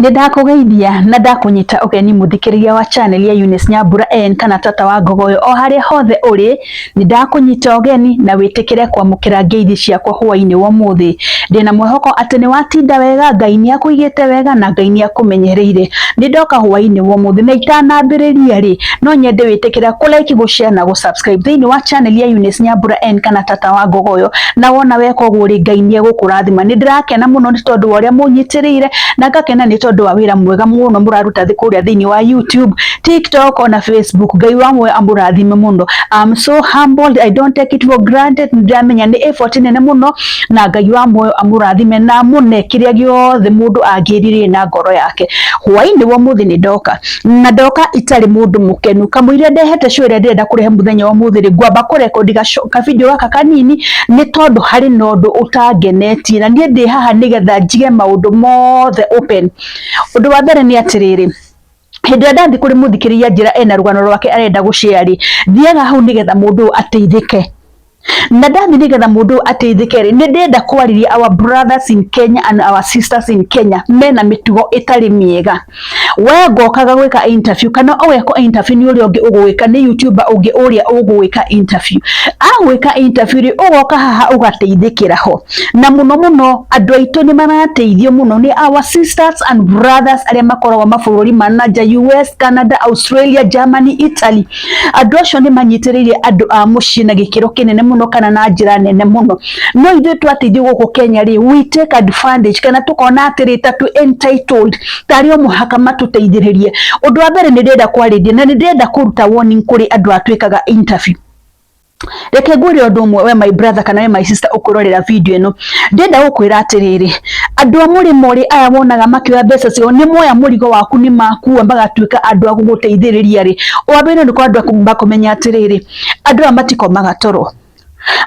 Nĩ ndakũgeithia na ndakũnyita ũgeni mũthikĩrĩria wa channel ya Eunice Nyambura N kana tata wa Ngogoyo o harĩa hothe ũrĩ. Nĩ ndakũnyita ũgeni na wĩtĩkĩre kwamũkĩra ngeithi ciakwa hwainĩ wa ũmũthĩ. Ndĩna mwĩhoko atĩ nĩ watinda wega, Ngai nĩ akũigĩte wega na Ngai nĩ akũmenyereire. Nĩ ndoka hwainĩ wa ũmũthĩ na itanambĩrĩria rĩ, no nyende wĩtĩkĩre kũ like, gũ share na gũ subscribe thĩinĩ wa channel ya Eunice Nyambura N kana tata wa Ngogoyo, na wona weka ũguo rĩ, Ngai nĩ egũkũrathima. Nĩ ndĩrakena mũno nĩ tondũ wa ũrĩa mũnyitĩrĩire na ngakena nĩ tondũ wa wĩra mwega mũno mũraruta kũrĩa thĩinĩ wa YouTube, TikTok ona Facebook. Ngai wa muoyo amũrathime mũno. I'm so humbled, I don't take it for granted. Nĩndĩramenya nĩ effort nene mũno na Ngai wa muoyo amũrathime na amũne kĩrĩa gĩothe mũndũ angĩrirĩria na ngoro yake. Hwainĩ wa ũmũthĩ nĩ ndoka na ndoka itarĩ mũndũ mũkenu. Kamũira ndehete show ĩrĩa ndĩrenda kũrehe mũthenya wa ũmũthĩ rĩ, ngwamba kũrekondi ka video gaka kanini nĩ tondũ harĩ na ũndũ ũtangenetie na niĩ ndĩ haha nĩgetha njige maũndũ mothe open. Ũndũ wa mbere nĩ atĩrĩrĩ, hĩndĩ ĩrĩa ndathiĩ kũrĩ mũthikĩrĩria njĩra ena rũgano rwake arenda gũshare rĩ, thiaga hau nĩgetha mũndũ ũyũ ateithĩke. Na ndathiĩ nĩgetha mũndũ ũyũ ateithĩke rĩ, nĩ ndĩrenda kwarĩria our brothers in Kenya and our sisters in Kenya mena mĩtugo ĩtarĩ mĩega. We ngokaga gwĩka interview kana ũgekwo interview nĩ ũrĩa ũngĩ ũgũgĩka, nĩ YouTuber ũngĩ ũrĩa ũgũgĩka interview. Agwĩka interview rĩ, ũgoka haha ũgateithĩkĩra ho. Na mũno mũno andũ aitũ nĩ marateithio mũno nĩ our sisters and brothers arĩa makoragwo mabũrũri ma na nja, US, Canada, Australia, Germany, Italy. Andũ acio nĩ manyitĩrĩire andũ a mũciĩ na gĩkĩro kĩnene mũno kana na njĩra nene mũno. No ithuĩ twateithio gũkũ Kenya rĩ, we take advantage kana tũkona atĩrĩ ta twĩ entitled, tarĩ o mũhaka matũteithĩrĩrie. Ũndũ wa mbere nĩ ndĩrenda kwarĩria na nĩ ndĩrenda kũruta warning kũrĩ andũ a twĩkaga interview. Reke ngwĩre ũndũ ũmwe, we my brother kana we my sister ũkwĩrorera video ĩno, ndĩrenda gũkwĩra atĩrĩrĩ, andũ a mũrĩmo rĩ, aya wonaga makĩoya mbeca ciao, nĩ moya mũrigo waku, nĩ makua magatuĩka andũ a gũgũteithĩrĩria rĩ, wambĩrĩrie nĩ kwa andũ a kũmenya atĩrĩrĩ, andũ aya matikomaga toro,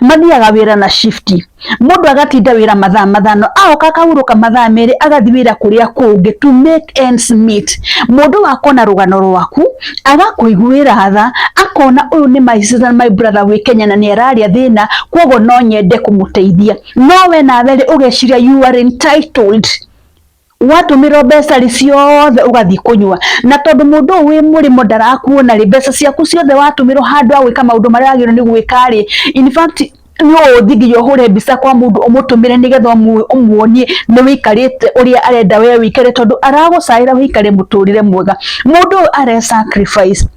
mathiaga wĩra na shift. Mũndũ agatinda wĩra mathaa 5, agoka akahurũka mathaa 2, agathiĩ wĩra kũrĩa kũngĩ to make ends meet. Mũndũ wakona rũgano rwaku agakũiguĩra tha, akona ũyũ nĩ my sister, my brother wĩ Kenya na nĩ araria thĩna, koguo no nyende kũmũteithia. No we nawe rĩ, ũgeciria you are entitled, watũmĩrwo mbeca rĩ ciothe ũgathiĩ kũnyua, na tondũ mũndũ ũyũ wĩ mũrĩmo ndarakuona rĩ, mbeca ciaku ciothe watũmĩrwo handũ ha gwĩka maũndũ marĩa wagĩrĩirwo nĩ gwĩka rĩ, in fact nĩ ũgũthiĩ nginya ũhũre mbica kwa mũndũ ũmũtũmĩre nĩgetha ũmuonie nĩ wĩikarĩte ũrĩa arenda we wĩikare, tondũ aragũcaĩra wĩikare mũtũrĩre mwega. Mũndũ ũyũ are sacrifice.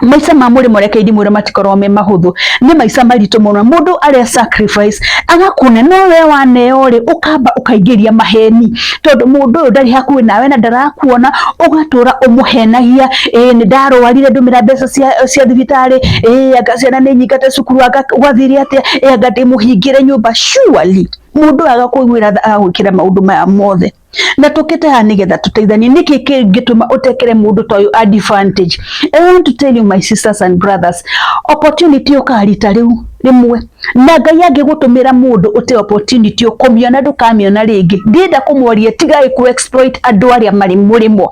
Maica ma mũrĩmo, reke ndimwĩre, matikoragwo me mahũthũ, nĩ maica maritũ mũno. Mũndũ are sacrifice agakuna, no we waneo rĩ, ũkamba ũkaingĩria maheni, tondũ mũndũ ũyũ ndarĩ hakuhĩ nawe na ndarakuona, ũgatũra ũmũhenagia, ĩĩ nĩ ndarwarire, ndũmĩra mbeca cia thibitarĩ, ĩĩ anga ciana nĩ nyingate cukuru, anga gwathire atĩa, ĩĩ anga ndĩmũhingĩre nyũmba. Surely mũndũ ũyũ agakũiguĩra tha, agagwĩkĩra maũndũ maya mothe. Na tũkĩte haha nĩgetha tũteithanie. Nĩkĩ kĩngĩtũma ũtekere mũndũ ta ũyũ advantage? I want to tell you, my sisters and brothers, opportunity yũkaga rita rĩu rĩmwe, na Ngai angĩgũtũmĩra mũndũ ũte opportunity, ũkũmĩona ndũkamĩona rĩngĩ. Ndĩrenda kũmworia, tigai ku exploit andũ arĩa marĩ mũrĩmo,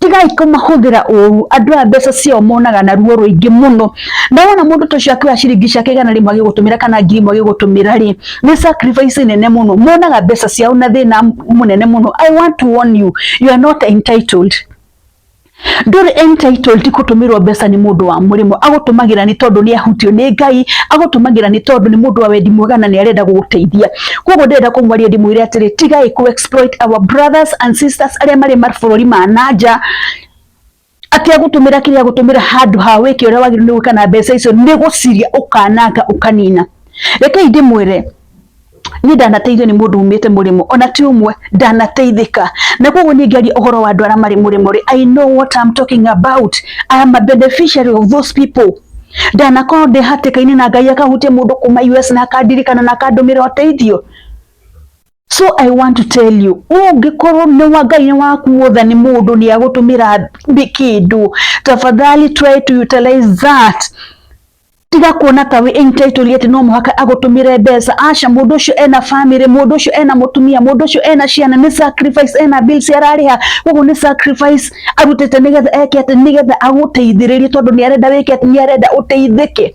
tigai kũmahũthĩra ũru. Andũ aya mbeca ciao monaga na ruo rũingĩ mũno, na wona mũndũ ta ũcio akĩoya ciringi ciake 100 agĩgũtũmĩra kana 1000 agĩgũtũmĩra rĩ, nĩ sacrifice nene mũno, monaga mbeca ciao na thĩna mũnene mũno. I want to warn you, you are not entitled. Ndũrĩ entitled gũtũmĩrwo mbeca nĩ mũndũ wa mũrĩmo. Agũtũmagĩra nĩ tondũ nĩ ahutio nĩ Ngai, agũtũmagĩra nĩ tondũ nĩ mũndũ wa wendi mwega na nĩ arenda gũgũteithia. Koguo ndĩrenda kũmwaria ndĩmwĩre atĩrĩ, tigai ku exploit our brothers and sisters arĩa marĩ mabũrũri ma nanja. Atĩ agũtũmĩra kĩrĩa agũtũmĩra, handũ ha wĩke ũrĩa wagĩrĩirwo nĩ gwĩka na mbeca icio, nĩ gũciria ũkananga ũkanina. Rekei ndĩmwĩre, niĩ ndanateithio nĩ mũndũ umĩte mũrĩmo, ona ti ũmwe ndanateithĩka, na koguo niĩ ngĩaria ũhoro wa andũ arĩa marĩ mũrĩmo rĩ, I know what I'm talking about. I am a beneficiary of those people. Ndanakorwo ndĩ hatĩka-inĩ na Ngai akahutia mũndũ kuma US na akandirikana na akandũmĩra ũteithio. So I want to tell you, ũngĩkorwo nĩ wa Ngai nĩ wakuotha nĩ mũndũ nĩ agũtũmĩra kĩndũ, tafadhali try to utilize that. Tiga kuona ta wĩ entitled atĩ no mũhaka agũtũmĩre mbeca. Aca, mũndũ ũcio ena family, mũndũ ũcio ena mũtumia, mũndũ ũcio ena ciana, nĩ sacrifice, ena bills ararĩha, koguo nĩ sacrifice arutĩte nĩgetha eke atĩ, nĩgetha agũteithĩrĩrie, tondũ nĩ arenda wĩke atĩ, nĩ arenda ũteithĩke.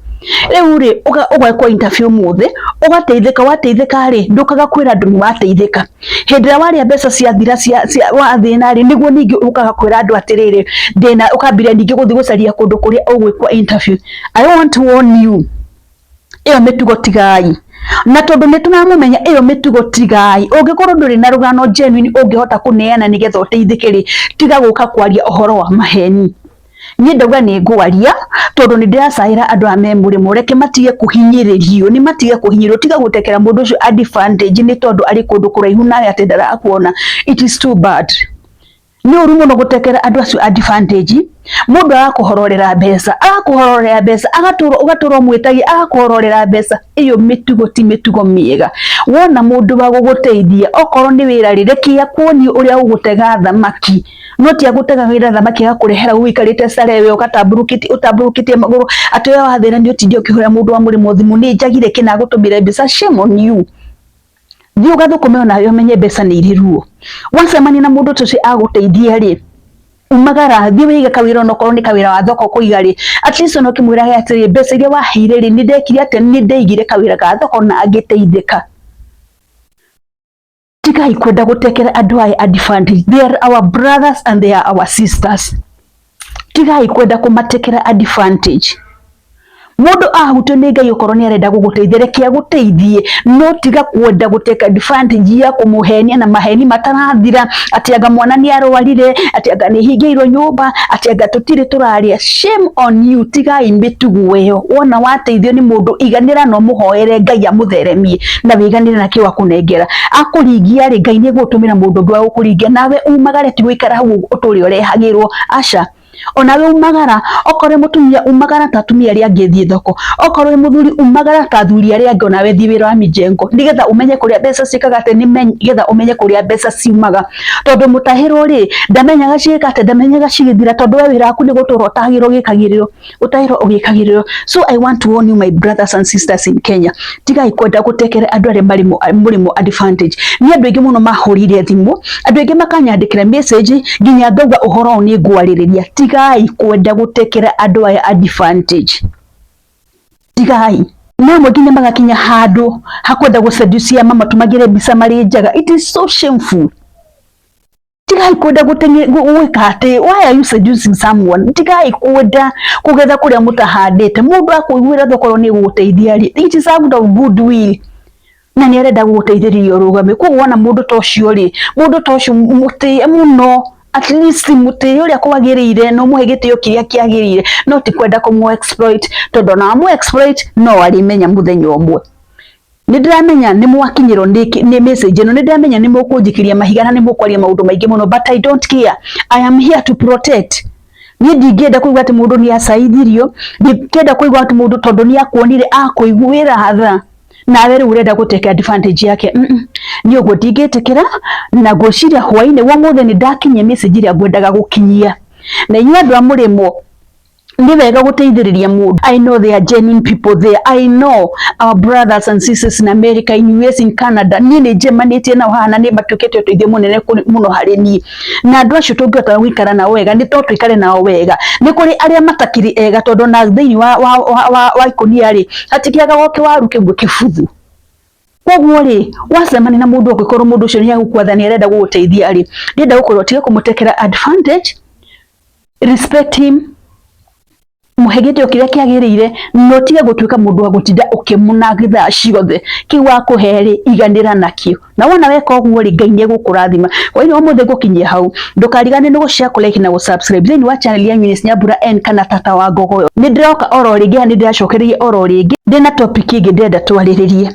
Rĩu rĩ, ũgekwo interview ũmũthĩ, ũgateithĩka, wateithĩka rĩ, ndũkaga kwĩra andũ nĩ wateithĩka. Hĩndĩ ĩrĩa warĩa mbeca ciathira cia wathĩna rĩ, nĩguo ningĩ ũkaga kwĩra andũ atĩrĩrĩ, ndĩna, ũkambĩrĩria ningĩ gũthiĩ gũcaria kũndũ kũrĩa ũgwĩkwo interview. I want to warn you, ĩyo mĩtugo tigai. Na tondũ nĩ tũramũmenya ĩyo mĩtugo tigai. Ũngĩkorwo ndũrĩ na rũgano genuine ũngĩhota kũneana nĩgetha ũteithĩke rĩ, tiga gũka kwaria ũhoro wa maheni. Niĩ ndauga nĩ ngwaria tondũ nĩ ndĩracaĩra andũ aya me mũrĩmo, reke matige kũhinyĩrĩrio, nĩ matige kũhinyĩrĩrio, tiga gũtekera mũndũ ũcio advantage nĩ tondũ arĩ kũndũ kũraihu nawe atĩ ndarakuona. It is too bad. Nĩ ũru mũno gũtekera andũ acio advantage. Mũndũ agakũhororera mbeca, agakũhororera mbeca, agatũra ũgatũra ũmwĩtagia, agakũhororera mbeca. Ĩyo mĩtugo ti mĩtugo mĩega. Wona mũndũ wa gũgũteithia, okorwo nĩ wĩra rĩ, reke akuonie ũrĩa ũgũtega thamaki. No ti agũtegagĩra thamaki agakũrehera ũikarĩte starehe ũgatambũrũkĩtie ũtambũrũkĩtie magũrũ atĩ we wathĩna nĩ ũtinde ũkĩhũrĩra mũndũ wa mũrĩmo thimũ nĩ njagire kĩna agũtũmĩre mbeca. Shame on you. Thiĩ ũgathũkũme onawe ũmenye mbeca nĩ irĩ ruo. Wacemania na mũndũ ta ũcio agũteithia rĩ, umagara thiĩ wĩige kawĩra onokorwo nĩ kawĩra wa thoko kũiga rĩ, at least ona ũkĩmwĩrage atĩrĩ, mbeca iria waheire rĩ, nĩ ndekire atĩa, nĩ ndeigire kawĩra ga thoko na ngĩteithĩka. Tigai kwenda gũtekera andũ aya advantage. They are our brothers and they are our sisters. Tigai kwenda kũmatekera advantage. Mũndũ ahutio nĩ Ngai okorwo nĩ arenda gũgũteithia, reke agũteithie, no tiga kwenda gũteka advantage ya kũmũhenia na maheni matarathira, atĩ anga mwana nĩ arwarire, atĩ anga nĩ hingĩirwo nyũmba, atĩ anga tũtirĩ tũrarĩa. Shame on you, tigai mĩtugo ĩyo. Wona wateithio nĩ mũndũ, iganĩra na ũmũhoere Ngai amũtheremie na wĩiganĩre na kĩo akũnengera. Akũringia rĩ, Ngai nĩ egũgũtũmĩra mũndũ ũngĩ wa gũkũringia, nawe umagare, ti gũikara hau ũtũre ũrehagĩrwo, aca. Onawe umagara, okorwo wĩ mũtumia umagara ta atumia arĩa angĩ thiĩ thoko, okorwo wĩ mũthuri umagara ta athuri arĩa angĩ onawe thiĩ wĩra wa mijengo, nĩgetha ũmenye kũrĩa mbeca ciĩkaga atĩa, nĩgetha ũmenye kũrĩa mbeca ciumaga. Tondũ mũtahĩrwo rĩ, ndamenyaga ciĩka atĩa, ndamenyaga cigĩthira, tondũ we wĩra waku nĩ gũtũra ũtahagĩrwo ũgĩkagĩrĩrwo, ũtahĩrwo ũgĩkagĩrĩrwo. So I want to warn you my brothers and sisters in Kenya, tigai kwenda gũtekera andũ arĩa marĩ mũrĩmo advantage. Nĩ andũ aingĩ mũno mahũrire thimũ, andũ aingĩ makanyandĩkĩra message nginya ngauga ũhoro ũyũ nĩ ngwarĩrĩria. Tigai kwenda gũtekera andũ aya advantage, tigai. Na amwe nginya magakinya handũ hakwenda gũseducia mamatũmagĩre mbica marĩ njaga. It is so shameful. Tigai kwenda gwĩka atĩ, why are you seducing someone? Tigai kwenda kũgetha kũrĩa mũtahandĩte. Mũndũ akũiguĩra tha okorwo nĩ gũgũteithia rĩ, it is out of goodwill, na nĩ arenda gũgũteithĩrĩria ũrũgame. Koguo wona mũndũ ta ũcio rĩ, mũndũ ta ũcio mũtĩe mũno, at least mũtĩe ũrĩa kwagĩrĩire na ũmũhe gĩtĩo kĩrĩa kĩagĩrĩire, no ti kwenda kũmũ exploit, tondũ ona wamũ exploit no arĩmenya mũthenya ũmwe. Nĩ ndĩramenya nĩ mwakinyĩrwo nĩ message ĩno, nĩ ndĩramenya nĩ mũkũnjikĩria mahiga na nĩ mũkwaria maũndũ maingĩ mũno, but I don't care. I am here to protect. Niĩ ndingĩenda kũigua atĩ mũndũ nĩ acaithirio, ndingĩenda kũigua atĩ mũndũ tondũ nĩ akuonire akũiguĩra tha, nawe rĩu ũrenda gũtake advantage yake. Niĩ ũguo ndingĩtĩkĩra, na ngwĩciria hwaĩ-inĩ wa ũmũthĩ nĩ ndakinyia message ĩrĩa ngwendaga gũkinyia. Na inyuĩ andũ a mũrĩmo, nĩ wega gũteithĩrĩria mũndũ. I know there are genuine people there. I know our brothers and sisters in America, in US, in Canada. Niĩ nĩ njemanĩtie nao haha na nĩ matuĩkĩte ũteithio mũnene mũno harĩ niĩ. Na andũ acio tũngĩhota gũikara nao wega, nĩ to tũikare nao wega. Nĩ kũrĩ arĩa matakĩrĩ ega, tondũ na thĩinĩ wa ikũnia rĩ, hatikĩagaga o kĩwaru kĩmwe kĩbuthu. Koguo rĩ, wacemania na mũndũ angĩkorwo mũndũ ũcio nĩ agũkwatha nĩ arenda gũgũteithia rĩ, ndĩrenda gũkwĩra ũtige kũmũtekera advantage, respect him, mũhe gĩtĩo kĩrĩa kĩagĩrĩire, na ũtige gũtuĩka mũndũ wa gũtinda ũkĩmũnag thaa ciothe. Kĩu akũhe rĩ, iganĩra nakĩo. Na wona weka ũguo rĩ, Ngai nĩ egũkũrathima. Kwa hiyo ũmũthĩ ngũkinyia hau. Ndũkarigane nĩ gũshare, kũ like na gũ-subscribe thĩinĩ wa channel ya Eunice Nyambura N kana Tata wa Ngogoyo. Nĩ ndĩroka oro rĩngĩ, nĩ ndĩracokereirie oro rĩngĩ ndĩna topic ĩngĩ ndĩrenda twarĩrĩrie.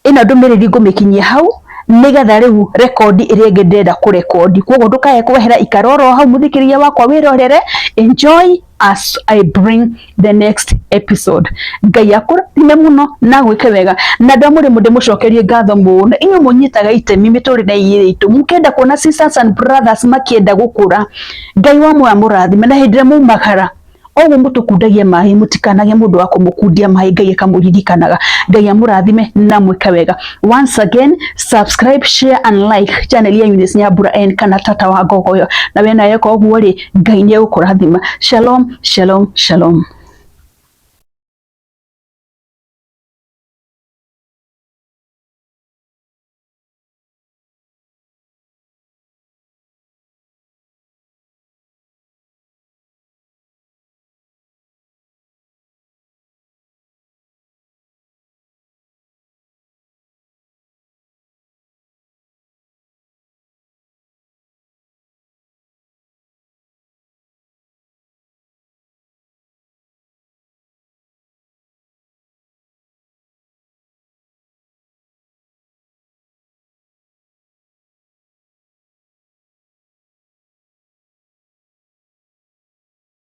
Ĩno ndũmĩrĩri ngũmĩkinyia hau nĩgetha rĩu rekondi ĩrĩa ĩngĩ ndĩrenda kũrekondi. Koguo ndũkae kwehera, ikara oro hau mũthikĩrĩria wakwa wĩrorere. Enjoy as I bring the next episode. Ngai akũrathime mũno na agwĩke wega. Na andũ a mũrĩmo ndĩmũcokerie ngatho mũno, inyuĩ mũnyitaga itemi mĩtũrĩre-inĩ itũ, mũkĩenda kuona sisters and brothers makĩenda gũkũra. Ngai wa muoyo amũrathime, na hĩndĩ ĩrĩa mumagara ũguo mũtũkundagia maĩ, mũtikanage mũndũ wa kũmũkundia maĩ, Ngai akamũririkanaga. Ngai amũrathime na mwĩke wega. Once again, subscribe, share and like channel ya Eunice Nyambura N kana Tata wa Ngogoyo. Na we nawe ũguo rĩ, Ngai nĩ egũkũrathima. Shalom, shalom, shalom.